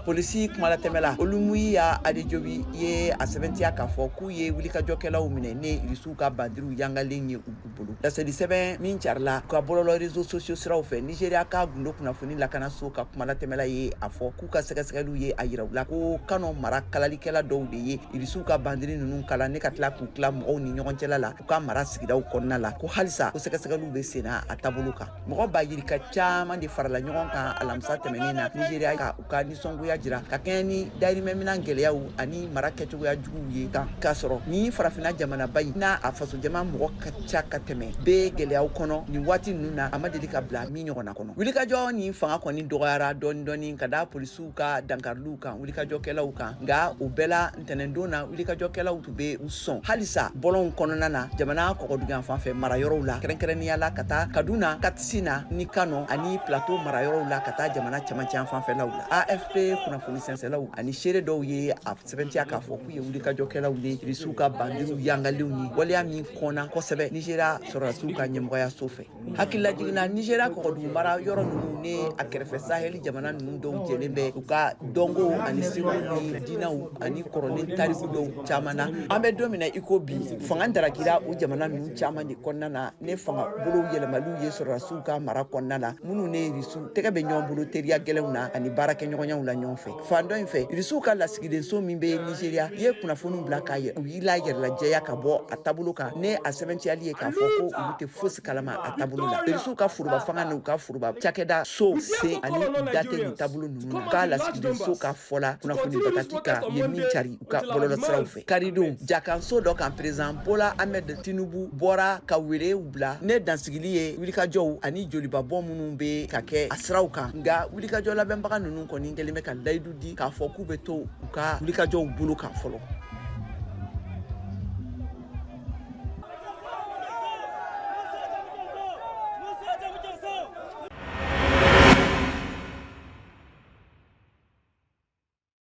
Polisi kumalatɛmɛla Olumuyiwa Adejobi ye a sɛbɛntiya k'a fɔ k'u ye wulikajɔkɛlaw minɛ ni Irisiw ka bandiriw yangalen ye u bolo. Laseli sɛbɛn min carila u ka bɔlɔlɔ réseaux sociaux siraw fɛ, Nizeriya ka gundo kunnafoni lakanaso ka kumalatɛmɛla ye a fɔ k'u ka sɛgɛsɛgɛliw ye a yira u la ko Kano mara kalalikɛla dɔw de ye Irisiw ka bandiri ninnu kala ne ka tila k'u tila mɔgɔw ni ɲɔgɔn cɛla la u ka mara sigidaw kɔnɔna la, ko halisa ko sɛgɛsɛgɛliw bɛ senna a taabolo kan. Mɔgɔ ba yirika caman de farala ɲɔgɔn kan alamisa tɛmɛnen na Nizeriya ka u ka nisɔngoya jira ka kɛɲɛ ni dayirimɛminan gɛlɛyaw ani mara kɛcogoya juguw ye kan, k'a sɔrɔ ni farafinna jamanaba in n'a a fasojama mɔgɔ ka ca ka tɛmɛ bɛɛ gɛlɛyaw kɔnɔ nin waati ninnu na, a ma deli ka bila min ɲɔgɔnna kɔnɔ. Wulikajɔ ni fanga kɔni dɔgɔyara dɔɔni dɔɔni ka da polisiw ka dankariliw kan wulikajɔkɛlaw kan, nka o bɛɛ la, ntɛnɛndon na, wulikajɔkɛlaw tun bɛ u sɔn halisa bɔlɔnw kɔnɔna na jamana kɔgɔduguyan fan fɛ marayɔrɔw la, kɛrɛnkɛrɛnnenya la ka taa Kaduna, Katsina ni Kano ani Plateau marayɔrɔw la, ka taa jamana camancɛ fanfɛlaw la. AFP kunnafoni sɛnsɛlaw ani seere dɔw ye a sɛbɛntiya k'a fɔ k'u ye wulikajɔkɛlaw ye Irisiw ka bandiriw yangalenw ye, waleya min kɔnna kosɛbɛ Nizeriya sɔrɔdasiw ka ɲɛmɔgɔyaso fɛ. Hakililajigin na, Nizeriya kɔgɔdugu mara yɔrɔ ninnu ni a kɛrɛfɛ sahɛli jamana ninnu dɔw jɛlen bɛ u ka dɔnko ani seko ni diinɛw ani kɔrɔlen tariku dɔw caman na. An bɛ don min na i ko bi, fanga darakira o jamana ninnu caman de kɔnɔna na ne fanga bolo yɛlɛmaliw ye sɔrɔdasiw ka mara kɔnɔna na, minnu ni Irisiw tɛgɛ bɛ ɲɔgɔn bolo teriya gɛlɛnw na ani baarakɛɲɔgɔnyaw la ɲɔgɔn fɛ. Fan dɔ in fɛ, Irisiw ka lasigidenso min bɛ Nizeriya ye kunnafoniw bila k'a u la yɛrɛlajɛya ka bɔ a taabolo kan ne a sɛbɛntiyali ye k'a fɔ ko olu tɛ fosi kalama a taabolo la. Irisiw ka foroba fanga n'u ka foroba cakɛda so sen ani u da tɛ nin taabolo ninnu na, u ka lasigidenso ka fɔ la kunnafoni bataki kan u ye min cari u ka bɔlɔlɔsiraw fɛ karidon. Jakanso dɔ kan, président Bola Ahmed Tinubu bɔra ka welew bila ne dansigili ye wulikajɔw ani jolibabɔ minnu bɛ ka kɛ a siraw kan, nka wulikajɔ labɛnbaga ninnu kɔni kɛlen bɛ ka layidu di k'a fɔ k'u bɛ to u ka wulikajɔw bolo kan fɔlɔ.